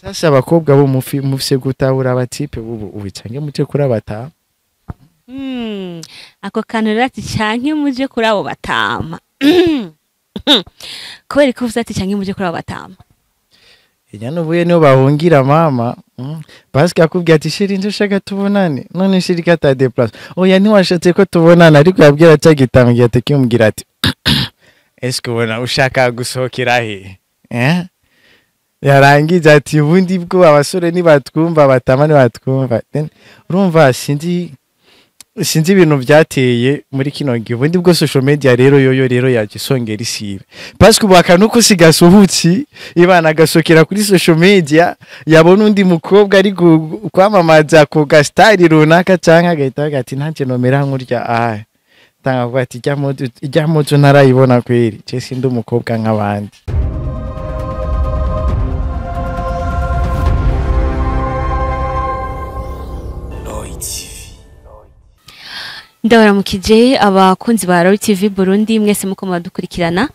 Sasa abakobwa bo mufise gutahura abatipe bubu ubu canke muje kuri abatama. Ako kantu rero ati canke muje kuri abo batama. Kubera ko uvuze ati canke muje kuri abo batama. Inyana ubuye niho bahungira mama. Parce que akubwiye ati chéri ndushaka tubonane. None chéri kata déplace. Oya ntiwashatse ko tubonana ariko yabwira cyagitangiye ati kimubwira ati est-ce que ubona ushaka gusohokera he? Eh? Yarangiza ati ubundi bwo abasore nibatwumva batama nibatwumva. Urumva sinzi ibintu byateye muri kino gihe ubundi bwo social media rero yoyo rero yagisongera isibe. Parce que ubaka nuko sigasuhutsi ibana gasokera kuri social media yabona undi mukobwa ari kwamamaza ku gastari runaka canka agahita ati ntanje nomera nkurya ah. Tanga kuvuga ati ijya muzu ntarayibona kweri je sindi umukobwa nk'abandi. Ndabaramukije abakunzi ba Roy TV Burundi mwese muko muradukurikirana.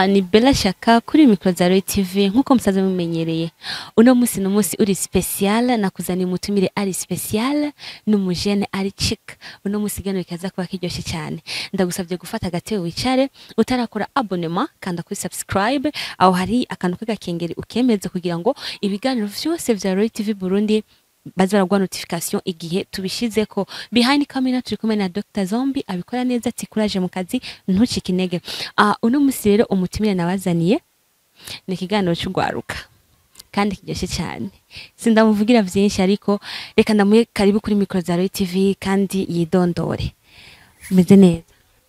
Ni Bella Shaka kuri micro za Roy TV nkuko musaze mumenyereye. Uno musi no musi uri special nakuzaniye umutumire ari special n'umujene ari chic. Uno musi gano kaza kuba kiryoshe cyane. Ndagusabye gufata agatebe wicare utarakora abonnement kanda kuri subscribe aho hari akantu k'agakengeri ukemeze kugira ngo ibiganiro vyose vya Roy TV Burundi bazaragwa notification igihe tubishizeko. Behind camera turi kumwe na Dr Zombie abikora neza ati courage mu kazi ntucike intege. Uno musi rero umutumire nabazaniye ni ikiganiro cy'ugwaruka kandi kiryoshe cyane. Sindamuvugira vyinshi ariko reka ndamuye karibu kuri micro za Roy TV kandi yidondore. Meze neza?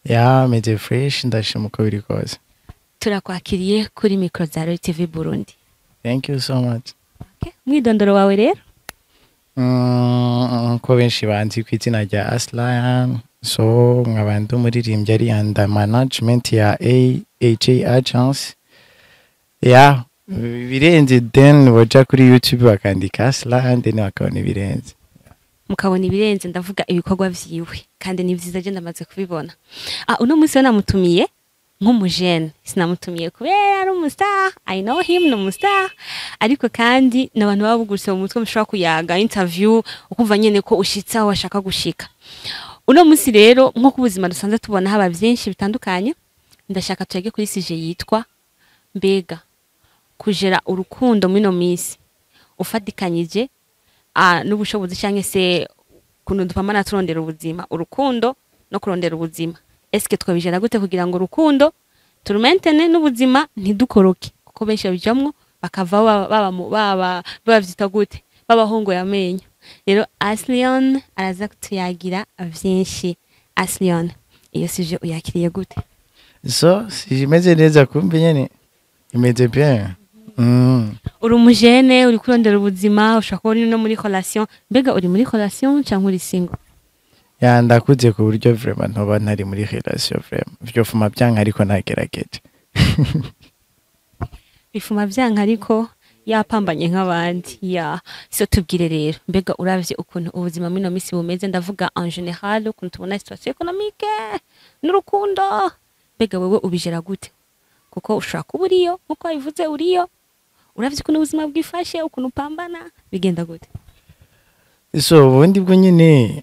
Ya meze fresh ndashima uko biri kose. Turakwakiriye kuri micro za Roy TV Burundi. Thank you so much. Okay, mwidondoro wawe rero? Ko benshi banzi ku izina rya Aslan, so nkaba ndi umuririmbyi ari under management ya AHA Agence. Ya birenze then boja kuri YouTube bakandika Aslan then bakabona ibirenze. Mukabona ibirenze ndavuga ibikorwa vyiwe kandi ni vyiza je ndamaze kubibona. Uno munsi namutumiye nk'umujene sinamutumiye kubera ari umustar, I know him ni umustar, ariko kandi n'abantu babugurutse mu mutwe mushobora kuyaga interview ukumva nyene ko ushitsa aho washaka gushika. Uno munsi rero nko kubuzima dusanzwe tubona haba byinshi bitandukanye, ndashaka tuyage kuri sujet yitwa mbega kujera urukundo muri no minsi ufatikanyije n'ubushobozi canke se kuntu dupamana turondera ubuzima, urukundo no kurondera ubuzima. Eske twabijana gute kugira ngo urukundo turumentene n'ubuzima ntidukoroke kuko benshi babijamwo bakava baba bavyita gute babahongo yamenyo. Rero Aslion araza kutuyagira vyinshi. Aslion, iyo sije uyakiriye gute? So si imeze neza kumbe nyene imeze bien. Uri umujene uri kurondera ubuzima ushaka kuba uri no muri relation, mbega uri muri relation canke uri single? Ya ndakuze ku buryo vraiment ntoba ntari muri relation vraiment vyofuma byanka ariko nagerageje. Bifuma byanka ariko yapambanye nk'abandi. Ya so tubwire rero mbega uravye ukuntu ubuzima muri no misi bumeze, ndavuga en général ukuntu tubona situation économique n'urukundo, mbega wewe ubijera gute? Kuko ushaka kuba uriyo nkuko wabivuze uriyo, uravye ukuntu ubuzima bwifashe ukuntu upambana bigenda gute? So ubundi bwo nyine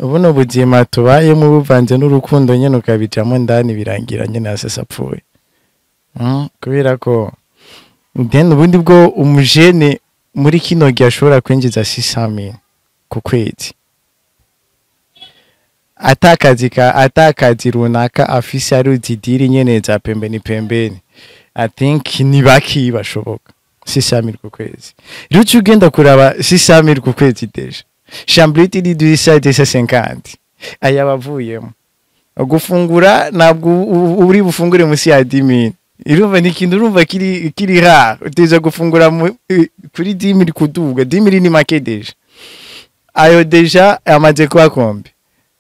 ubuno buzima tubayemo buvanze n'urukundo nyene ukabijamo ndani birangira nyene asesa apfuye. Kubera ko then ubundi bwo umujene muri kino gihe ashobora kwinjiza 600,000 ku kwezi atakazi runaka afise ari uzidiri nyene za pembeni pembeni, I think ni baki bashoboka 600,000 ku kwezi. Rero ugenda kuraba 600,000 ku kwezi deja chambrette ni 250 aya bavuyemo gufungura ntabwo uri bufungure musi ya 10,000. Irumva ni ikintu urumva kiri rare uteza gufungura kuri 10,000 kuduga 10,000 ni make deja ayo deja amaze kuba kombi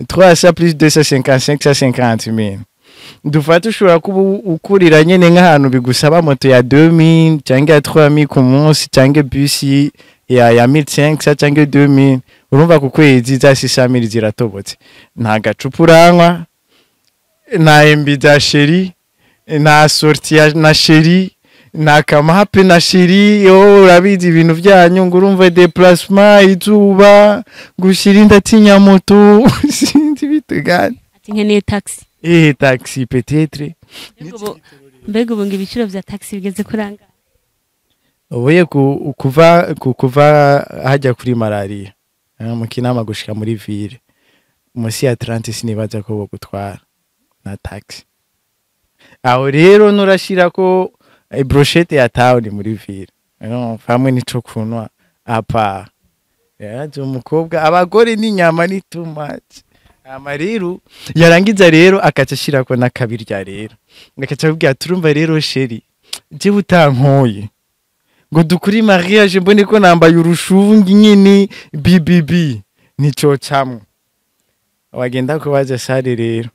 300 plus 255 550,000. Dufata ushobora kuba ukurira nyene nk'ahantu bigusaba moto ya 2000 cyangwa ya 3000 ku munsi cyangwa bus ya 1500 cyangwa 2000, urumva ku kwezi za 600,000 ziratobotse. Nta gacupa uranywa, nta MB za chéri, nta sortie na chéri, Nakamahape na chéri yo, urabizi ibintu byanyu, ngo urumva déplacement, izuba, gushira ndatinya moto, sinzi bitugana. Ati nkeneye taxi. Eh, taxi peut-être. Mbega ubu ngo ibiciro vya taxi bigeze kuranga? Ubuye kuva hajya kuri malaria mu Kinama gushika muri ville, musi ya 30 sinibaza ko bogutwara na taxi. Aho rero nurashira ko brochette ya town muri ville, no hamwe nico kunwa apa yaje umukobwa, abagore n'inyama ni too much. Ama rero yarangiza rero akaca ashirako n'akabirya, rero akaca akubwira, turumva rero chéri, jewe utankoye ngo dukuri mariage mbone ko nambaye urushungi nyine BBB, nico camwe wagenda kubaza sare rero,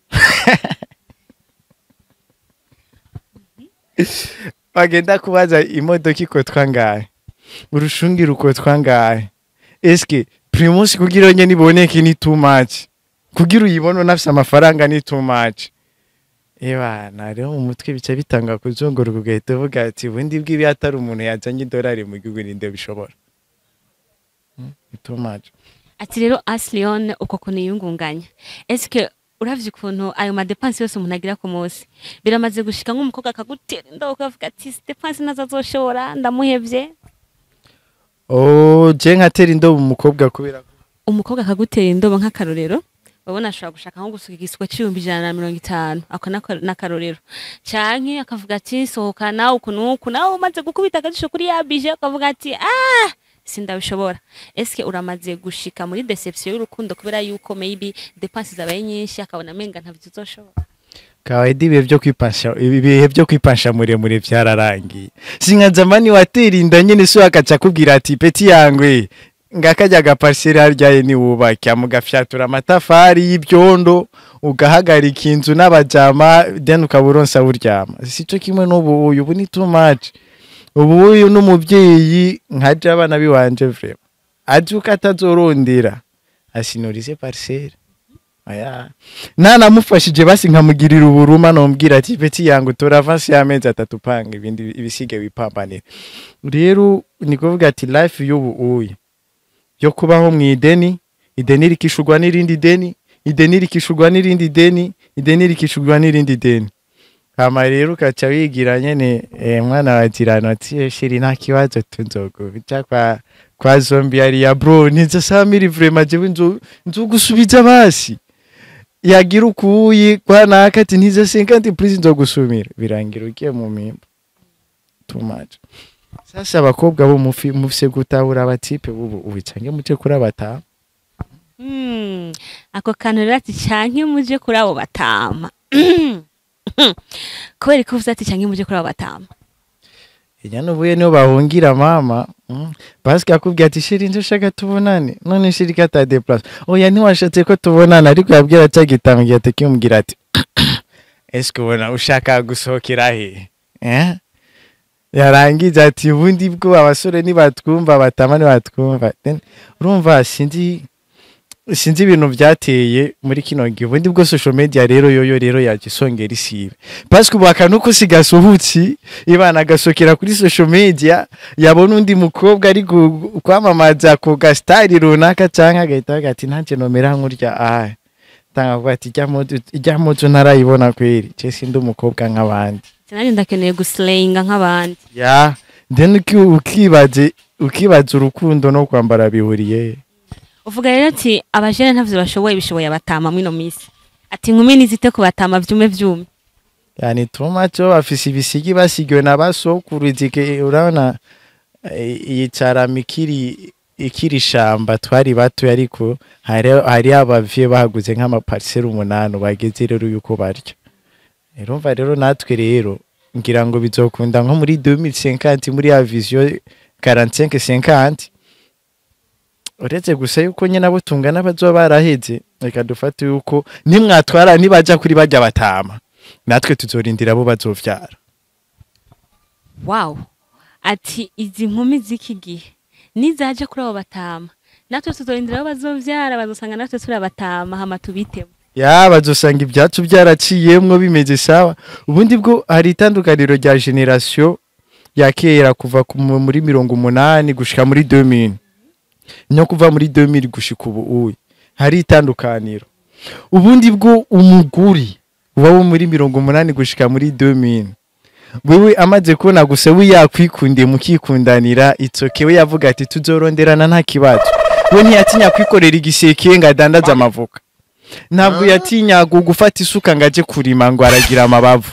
wagenda kubaza imodoka ikotwa ngahe, urushungi rukotwa ngahe, eske Primus kugira nyene iboneke ni too much, kugira uyibone unafise amafaranga ni too much. Ebana rero mu mutwe bica bitanga kuzunguruka, ugahita uvuga ati ubundi bw'ibi atari umuntu yazanye idolari mu gihugu ninde bishobora? Ni too much. Ati rero Aslion, uko kuntu yiyungunganya, eske uravye ukuntu ayo ma dépenses yose umuntu agira ku munsi, biramaze gushika nk'umukobwa akagutera indobo ukavuga ati dépenses nazo azoshobora, ndamuhevye? Oh, je nkatera indobo umukobwa kubera ko Umukobwa akagutera indobo, nk'akarorero, babona ashobora gushaka nko gusuka igisuko c'150,000, ako n'akarorero, canke akavuga ati sohokana uku n'uku, nawe umaze gukubita akajisho kuri ya budget ukavuga ati ah, sindabishobora. Eske uramaze gushika muri déception y'urukundo kubera yuko maybe dépenses zabaye nyinshi, akabona amenga ntavyo uzoshobora? Kawaida ibihe byo kwipansha muremure byararangiye. Sinka zamani watera inda nyene so akaca kubwira ati petit yangwe, ngakajya gaparcelle haryaye ni wubake, mugafyatura amatafari y'ibyondo, ugahagarika inzu n'abajama, then ukaba uronsa buryama. Sico kimwe n'ubu uyu, ubu ni too much. Ubu uyu n'umubyeyi nkaje abana biwanje vraiment ajuka atazorondera asinorize parcelle. Aya nanamufashije basi nkamugirira uburuma, nombwira ati petit yangu, tora avance y'amezi 3, panga ibindi ibisige wipambanira. Rero ni kuvuga ati life y'ubu uyu yo kubaho mu ideni, ideni rikishurwa n'irindi deni, ideni rikishurwa n'irindi deni, ideni rikishurwa n'irindi deni. Hama rero ukaca wigira nyene mwana wa tirano ati chéri, nta kibazo, tunzoguca kwa zombi yari ya bro nizo samiri vraiment, jewe nzogusubiza basi. Yagira ukuyi kwa naka ati ntize 50 please, nzogusumira. Birangira ugiye mu mimba, too much. Sasa abakobwa bo mufi mufise gutahura aba types bubu ubu, canke muje kuri abatamu. Ako kantu rero ati canke muje kuri abo batama, kubera ko uvuze ati canke muje kuri abo batama? Inyana ubuye niho bahungira mama. Paske akubwira ati chéri, ndushaka tubonane, none chéri kata déplace, oya ntiwashatse ko tubonana, ariko yabwira cya gitangiye ati kimubwira ati eske ubona ushaka gusohokera he? Eh, yarangiza ati ubundi bwo abasore nibatwumva, batama nibatwumva. Then urumva sinzi ibintu byateye muri kino gihe. Ubundi bwo social media rero yoyo rero yaje isongera isibe, parce que ubu akantu kose gasohotse ibana gasokera kuri social media, yabona undi mukobwa ari kwamamaza ku gastari runaka canke agahita avuga ati ntanje nomera nkurya. Ah, tanga kuvuga ati ijya muzu ntarayibona kweri, je sindi umukobwa nk'abandi. Nanjye ndakeneye guslayinga nk'abandi. Ya, then ukibaza urukundo no kwambara bihuriye? Uvuga rero ati abajene ntavyo bashoboye, bishoboye abatama mwino misi, ati inkumi nizite ku batama vyume vyume. Yani too much, bafise ibisigi basigiwe na basokuru zike. Urabona yicara mikiri ikiri shamba twari bato, ariko hari abavye bahaguze nk'ama parcelles 8, bageze rero yuko barya. Urumva rero natwe rero ngira ngo bizokunda nko muri 2050, muri ya vision 45 50, uretse gusa yuko nyine abo tungana bazoba baraheze. Reka dufate yuko nimwatwara nibaja kuri bajya batama, natwe tuzorindira abo bazovyara. Wow, ati izi nkumi z'iki gihe nizaje kuri abo batama, natwe tuzorindira abo bazovyara, bazosanga natwe turi abatama, hama tubitemo. Ya, bazosanga ibyacu byaraciyemwo bimeze sawa. Ubundi bwo hari itandukaniro rya génération. Ya kera, kuva muri 80 gushika muri 2000, no kuva muri 2000 gushika ubu uyi, hari itandukaniro. Ubundi bwo umuguri wo muri 80 gushika muri 2000, wewe amaze kubona gusa we yakwikundiye, mukikundanira, it's okay. We yavuga ati: "Tuzoronderana, nta kibazo." We ntiyatinya kwikorera igiseke ngo adandaze amavoka, ntabwo yatinya gufata isuka ngo aje kurima, ngo aragira amabavu.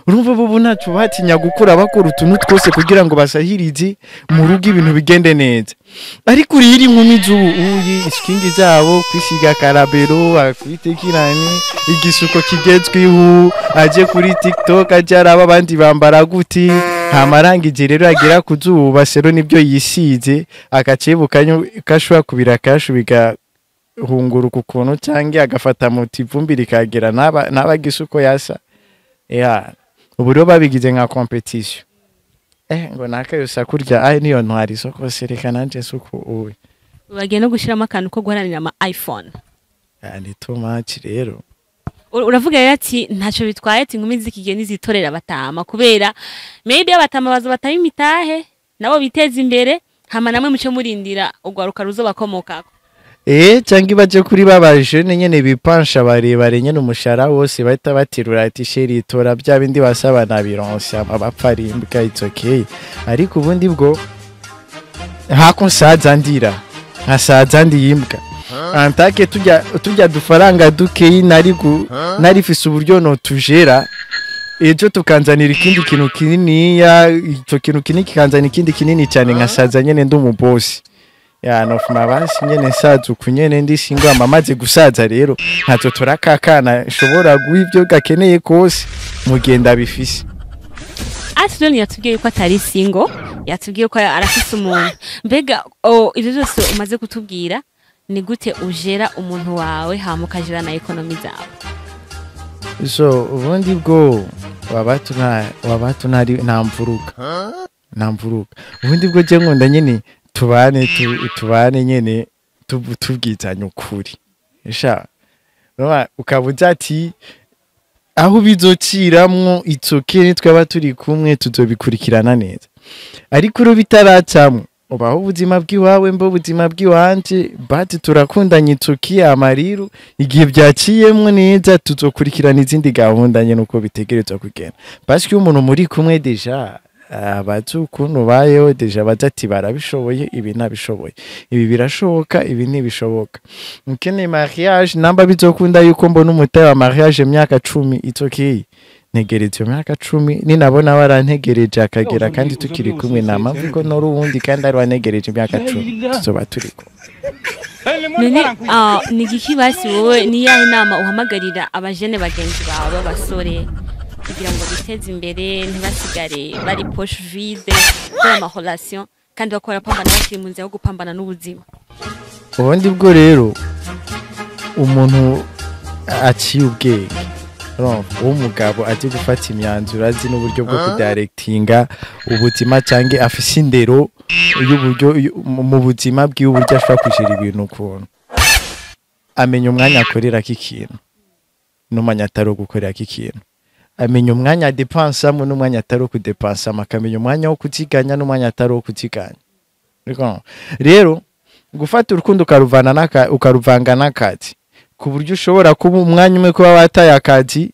Urumva, bo ntaco batinya gukora, bakora utuntu twose kugira ngo basahirize mu rugo, ibintu bigende neza. Ariko urira inkumi z'ubu uyi, iskingi zabo, kwisiga karabero, akwitekirani igisuko kigezweho, aje kuri TikTok, aje araba abandi bambara guti, ntamarangije rero agera ku zuba sero nibyo yisize, akacebuka kashobora kubira kashu bigahunguruka ukuntu, cyangwa agafata muti ivumbi rikagera naba uko yasa. Ya, ubu rero babigize nka competition, ngo naka yose kurya ay niyo ntwari isoko, sereka nanje suko uwe. Bagiye no gushiramo akantu ko guharanira ama iPhone. Ah, ni too much rero. Uravuga rero ati ntacyo bitwaye, ati inkumi z'ikigihe nizitorera abatama, kubera maybe abatama baza bataye imitahe nabo biteza imbere, hama namwe muce murindira urwaruka ruzobakomokako. Cyangwa baje kuri babajene nyene bipansha barebare nyene, umushara wose bahita batirura ati: "Chéri, tora bya bindi basaba na bironse." Abapfa ari imbwa, it's okay. Ariko ubundi bwo hako nsaza ndira nkasaza ndi imbwa, antake tujya dufaranga dukeyi nari fise uburyo no tujera, ejo tukanzanira ikindi kintu kininiya, icyo kintu kinini kikanzanira ikindi kinini cyane, nkasaza nyene ndi umubosi. Ya, nofuma basi nyene nsaza uku nyene ndi single, amaze gusaza rero ntazo turakakana nshobora guha ibyo gakeneye kose mugenda bifise. Ati yatubwiye ko atari single, yatubwiye ko arafise umuntu. Mbega ivyo byose umaze kutubwira, ni gute ujera umuntu wawe hama ukajera na économie zawe? So ubundi bwo wabatu nta wabatu ntari nta mvuruga, nta mvuruga. Ubundi bwo je nkunda nyene tubane tubane nyene tubwizanye ukuri. Sha, urumva, ukabuza ati aho bizociramwo, it's okay, nitwaba turi kumwe tuzobikurikirana neza. Ariko uro bitaracamwo, ubaho ubuzima bw'iwawe, mbo ubuzima bw'iwanje, but turakundanye, it's okay. Amariru igihe byaciyemwo neza tuzokurikirana izindi gahunda nyene uko bitegerezwa kugenda, parce que iyo umuntu muri kumwe déjà abazi ukuntu ubayeho, déjà bazi ati barabishoboye, ibi ntabishoboye, ibi birashoboka, ibi ntibishoboka. Ukeneye mariage, namba bizokunda yuko mbona umutahe wa mariage imyaka 10, it's okay, ntegereza iyo myaka 10. Ninabona warantegereje akagera kandi tukiri kumwe, nta mpamvu ko nora uwundi kandi ari wantegereje imyaka 10, tuzoba turi kumwe. None ni igiki basi wowe, ni yahe nama uhamagarira abajene bagenzi bawe b'abasore kugira ngo biteze imbere, ntibasigare bari poche vide kubera ama relation, kandi bakora pambana, bakiri mu nzira yo gupambana n'ubuzima? Ubundi bwo rero umuntu aciye ubwenge, urumva, w'umugabo azi gufata imyanzuro, azi n'uburyo bwo kudirectinga ubuzima, cyangwa afise indero y'uburyo mu buzima bwiwe, uburyo ashobora kujira ibintu, ukuntu amenya umwanya akorerako ikintu n'umwanya atari uwo gukorerako ikintu, amenya umwanya adepensamo n'umwanya atari uwo kudepensamo, akamenya umwanya wo kuziganya n'umwanya atari uwo kuziganya. Uriko? Rero gufata urukundo ukaruvanga n'akazi, ku buryo ushobora kuba umwanya umwe kuba wataye akazi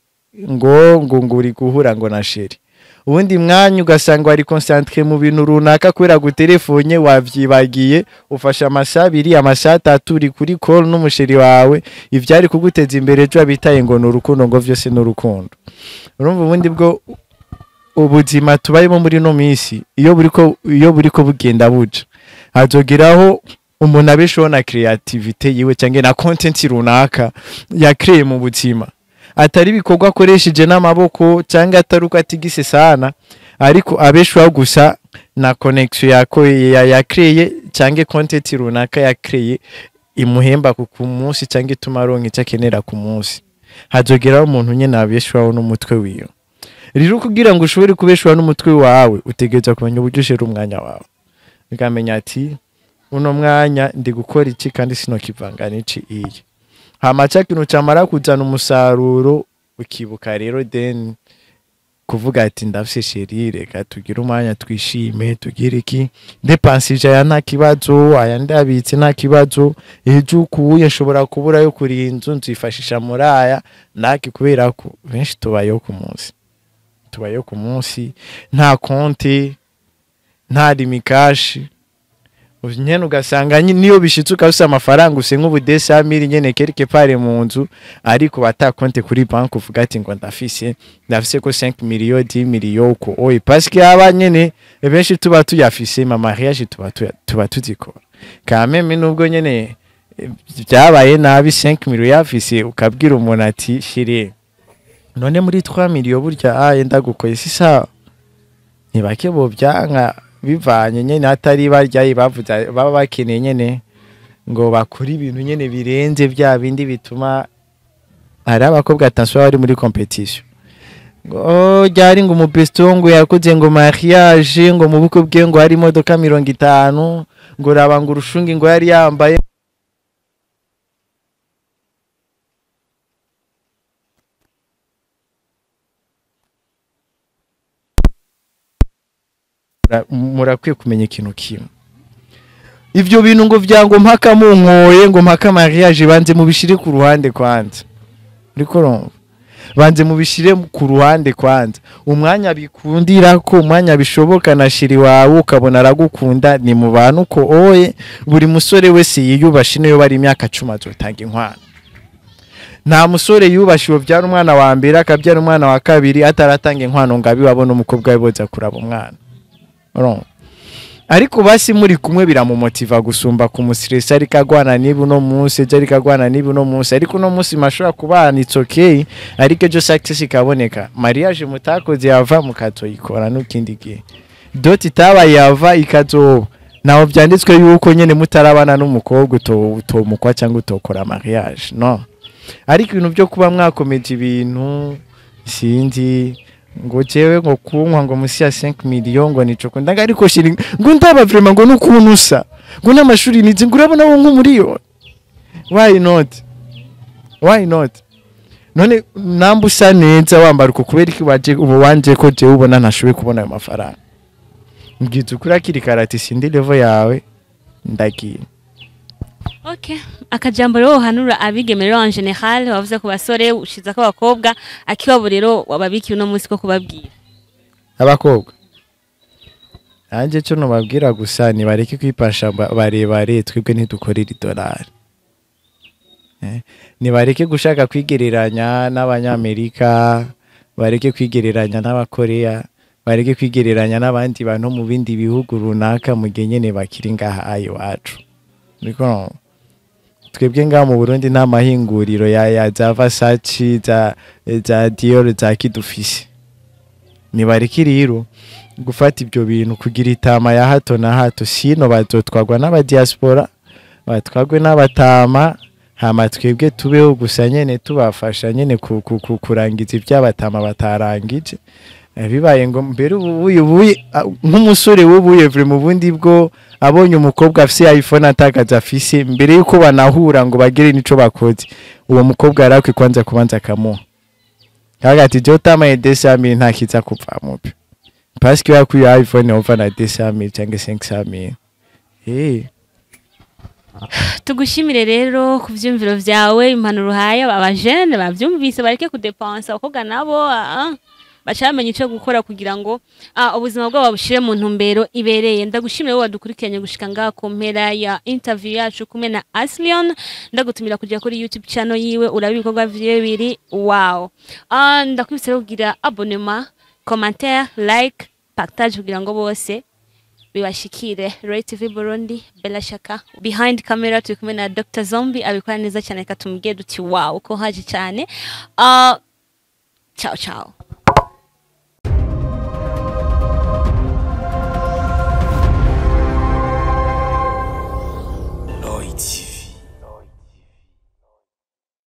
ngo uri guhura ngo na chéri, ubundi mwanya ugasanga wari concentré mu bintu runaka kubera gutelefone wavyibagiye, ufashe amasaha 2, amasaha 3 uri kuri call n'umuchéri wawe, ivyari kuguteza imbere ejo abitaye ngo ni urukundo, ngo vyose ni urukundo. Urumva, ubundi bwo ubuzima tubayemo muri no minsi, iyo buriko bugenda buja, hazogeraho umuntu abeshaho na creativity yiwe cyangwa na content runaka yakreye mu buzima, atari ibikorwa akoresheje n'amaboko cyangwa atari uko atigise sana, ariko abeshwaho gusa na connection yako yakreye cyangwa content runaka yakreye imuhemba ku munsi cyangwa ituma aronka icyo akenera ku munsi. Hazogeraho umuntu nyine abeshwaho n'umutwe wiwe. Rero kugira ngo ushobore kubeshwaho n'umutwe wawe, utegereza kumenya uburyo ushira umwanya wawe, ukamenya ati uno mwanya ndi gukora iki kandi sinokivanga n'iki iyi. Hama ca kintu camara kuzana umusaruro, ukibuka rero then Kuvuga ati ndafise chérie, reka tugire umwanya twishime, tugire iki, ndepansije aya nta kibazo, aya ndabitse nta kibazo, ejo ukuye nshobora kubura yo kuri inzu nzifashisha muri aya naki, kubera ko benshi tubayeho ku munsi, tubayeho ku munsi, nta konti, nta Lumicash nyene, ugasanga niyo bishitse ukabisa amafaranga use nk'ubu 200,000 nyene quelque part mu nzu, ariko bata konte kuri bank uvuga ati ngo ndafise ko 5 millions, 10 millions uko oye, parce que aba nyene benshi tuba tuyafise, ma mariage tuba tuzikora quand même, nubwo nyene byabaye nabi. 5 millions yafise, ukabwira umuntu ati chérie, none muri 3 millions burya aye ndagukoye si sawa, ntibake bo byanka, bivanye nyene atari barya bavuze baba bakeneye nyene ngo bakore ibintu nyene birenze bya bindi bituma hari abakobwa attention bari muri compétition, ngo oh, ryari ngo umubesto ngo yakoze ngo mariage, ngo mu bukwe bwe ngo hari imodoka 50, ngo raba ngo urushungi ngo yari yambaye. Murakwiye kumenya ikintu kimwe: ivyo bintu ngo vyango mpaka munkoye, ngo mpaka mariage, banze mubishire ku ruhande kwanza. Uriko urumva? Banze mubishire ku ruhande kwanza. Umwanya bikundira ko umwanya bishoboka na chérie wawe ukabona aragukunda, ni mu bantu ko oye. Buri musore wese yiyubashe, niyo bari imyaka 10 azotanga inkwano. Nta musore yubashe uwo umwana wa mbere akabyara umwana wa kabiri ataratanga inkwano ngo abiwabone umukobwa we boza kuraba umwana. Urumva? Ariko basi muri kumwe biramumotiva gusumba kumustressa, ariko agwana niba uno munsi, ejo ariko agwana niba uno munsi, ariko uno munsi mashobora kubana, it's okay, ariko ejo success ikaboneka, mariage mutakoze yava mukatoyikora n'ikindi gihe, dot itabaye yava ikazoba. Naho byanditswe yuko nyene mutarabana n'umukobwa utomukwa cyangwa utokora mariage, no. Ariko ibintu byo kuba mwakomeje ibintu, sinzi ngo jewe ngo kunywa ngo musi ya 5 millions ngo nico ndaga, ariko chérie ngo ndaba vraiment ngo nukuntu usa, ngo n'amashuri nize, ngo urabona wo nk'umuriyoni. Why not? Why not? None namba usa neza, wambara uko, kubera iki waje ubu wanje ko jewe ubona ntashoboye kubona ayo mafaranga? Mbwiza ukuri akiri kare ati sindi level yawe, ndagiye. Okay. Akajambo rero hanura abigeme rero en général, wavuze ku basore, ushiza ko abakobwa akiwabo rero wababikiye uno munsi ko kubabwira. Abakobwa nanjye cyo nubabwira gusa nibareke kwipasha barebare, twebwe ntidukorera idolari. Nibareke gushaka kwigereranya n'Abanyamerika, bareke kwigereranya n'Abakoreya, bareke kwigereranya n'abandi bantu mu bindi bihugu runaka, mu gihe nyene bakiri ngaha iwacu. Niko twebwe ngaha mu Burundi nta mahinguriro ya za Versace, za Dior, za kidufise. Nibareke rero gufata ibyo bintu kugira itama ya hato na hato, sino bazotwagwa n'abadiaspora, batwagwe n'abatama, hama twebwe tubeho gusa nyene tubafasha nyene kurangiza iby'abatama batarangije. Bibaye ngo mbere ubuye ubuye nk'umusore w'ubuye vraiment ubundi bwo abonye umukobwa afise iPhone atakaza afise, mbere yuko banahura ngo bagire nico bakoze, uwo mukobwa yarakwiye kwanza kubanza akamuha kaga ati je utamaye 200,000 nta kiza kuva mupe, parce que yakuye iPhone ova na 200,000 cyangwa 500,000. Tugushimire rero ku vyumviro vyawe, impanuro uhaye abajene bavyumvise, bareke kudepensa, abakobwa nabo baca bamenya ico gukora kugira ngo ubuzima bwabo babushire mu ntumbero ibereye. Ndagushimire wowe wadukurikiranye gushika ngaha ku mpera ya interview yacu kumwe na Aslion. Ndagutumira kuja kuri YouTube channel yiwe uraba ibikorwa vyiwe biri wow. Ndakwibutsa rero kugira abonnement, commentaire, like, partage kugira ngo bose bibashikire. Roy TV Burundi, Bella Shaka behind camera, turi kumwe na Dr Zombie abikora neza cyane, reka tumubwire duti wow ko haje cyane. Ciao ciao.